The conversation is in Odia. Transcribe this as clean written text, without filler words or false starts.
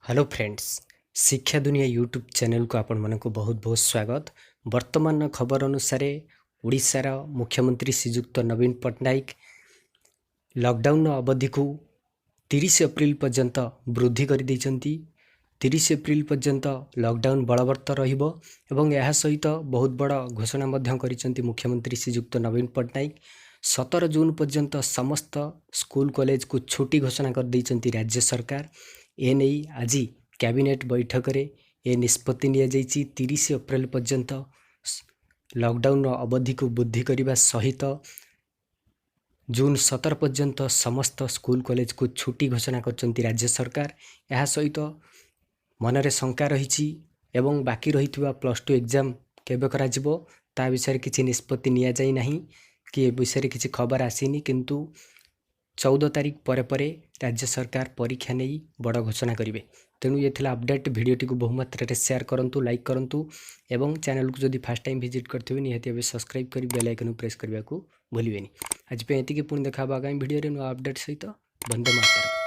ହ୍ୟାଲୋ ଫ୍ରେଣ୍ଡସ୍, ଶିକ୍ଷା ଦୁନିଆ ୟୁଟ୍ୟୁବ୍ ଚ୍ୟାନେଲକୁ ଆପଣମାନଙ୍କୁ ବହୁତ ବହୁତ ସ୍ୱାଗତ। ବର୍ତ୍ତମାନର ଖବର ଅନୁସାରେ ଓଡ଼ିଶାର ମୁଖ୍ୟମନ୍ତ୍ରୀ ଶ୍ରୀଯୁକ୍ତ ନବୀନ ପଟ୍ଟନାୟକ ଲକଡାଉନର ଅବଧିକୁ 30 ଏପ୍ରିଲ ପର୍ଯ୍ୟନ୍ତ ବୃଦ୍ଧି କରିଦେଇଛନ୍ତି। 30 ଏପ୍ରିଲ ପର୍ଯ୍ୟନ୍ତ ଲକଡାଉନ ବଳବତ୍ତର ରହିବ ଏବଂ ଏହା ସହିତ ବହୁତ ବଡ଼ ଘୋଷଣା ମଧ୍ୟ କରିଛନ୍ତି ମୁଖ୍ୟମନ୍ତ୍ରୀ ଶ୍ରୀଯୁକ୍ତ ନବୀନ ପଟ୍ଟନାୟକ। 17 ଜୁନ୍ ପର୍ଯ୍ୟନ୍ତ ସମସ୍ତ ସ୍କୁଲ କଲେଜକୁ ଛୁଟି ଘୋଷଣା କରିଦେଇଛନ୍ତି ରାଜ୍ୟ ସରକାର। ଏନେଇ ଆଜି କ୍ୟାବିନେଟ୍ ବୈଠକରେ ଏ ନିଷ୍ପତ୍ତି ନିଆଯାଇଛି। 30 ଏପ୍ରିଲ ପର୍ଯ୍ୟନ୍ତ ଲକଡାଉନର ଅବଧିକୁ ବୃଦ୍ଧି କରିବା ସହିତ ଜୁନ୍ 17 ପର୍ଯ୍ୟନ୍ତ ସମସ୍ତ ସ୍କୁଲ କଲେଜକୁ ଛୁଟି ଘୋଷଣା କରିଛନ୍ତି ରାଜ୍ୟ ସରକାର। ଏହା ସହିତ ମନରେ ଶଙ୍କା ରହିଛି ଏବଂ ବାକି ରହିଥିବା +2 ଏକ୍ଜାମ୍ କେବେ କରାଯିବ, ତା ବିଷୟରେ କିଛି ନିଷ୍ପତ୍ତି ନିଆଯାଇ ନାହିଁ କି ଏ ବିଷୟରେ କିଛି ଖବର ଆସିନି। କିନ୍ତୁ 14 ତାରିଖ ପରେ ପରେ ରାଜ୍ୟ ସରକାର ପରୀକ୍ଷା ନେଇ ବଡ଼ ଘୋଷଣା କରିବେ। ତେଣୁ ଇଏ ଥିଲା ଅପଡ଼େଟ୍। ଭିଡ଼ିଓଟିକୁ ବହୁମାତ୍ରାରେ ସେୟାର କରନ୍ତୁ, ଲାଇକ୍ କରନ୍ତୁ ଏବଂ ଚ୍ୟାନେଲକୁ ଯଦି ଫାର୍ଷ୍ଟ ଟାଇମ୍ ଭିଜିଟ୍ କରିଥିବେ, ନିହାତି ଭାବେ ସବସ୍କ୍ରାଇବ୍ କରି ବେଲ୍ ଆଇକନ୍କୁ ପ୍ରେସ୍ କରିବାକୁ ଭୁଲିବେନି। ଆଜି ପାଇଁ ଏତିକି। ପୁଣି ଦେଖା ହେବ ଆଗାମୀ ଭିଡ଼ିଓରେ ନୂଆ ଅପଡ଼େଟ୍ ସହିତ। ବନ୍ଦେ ମାତରମ୍।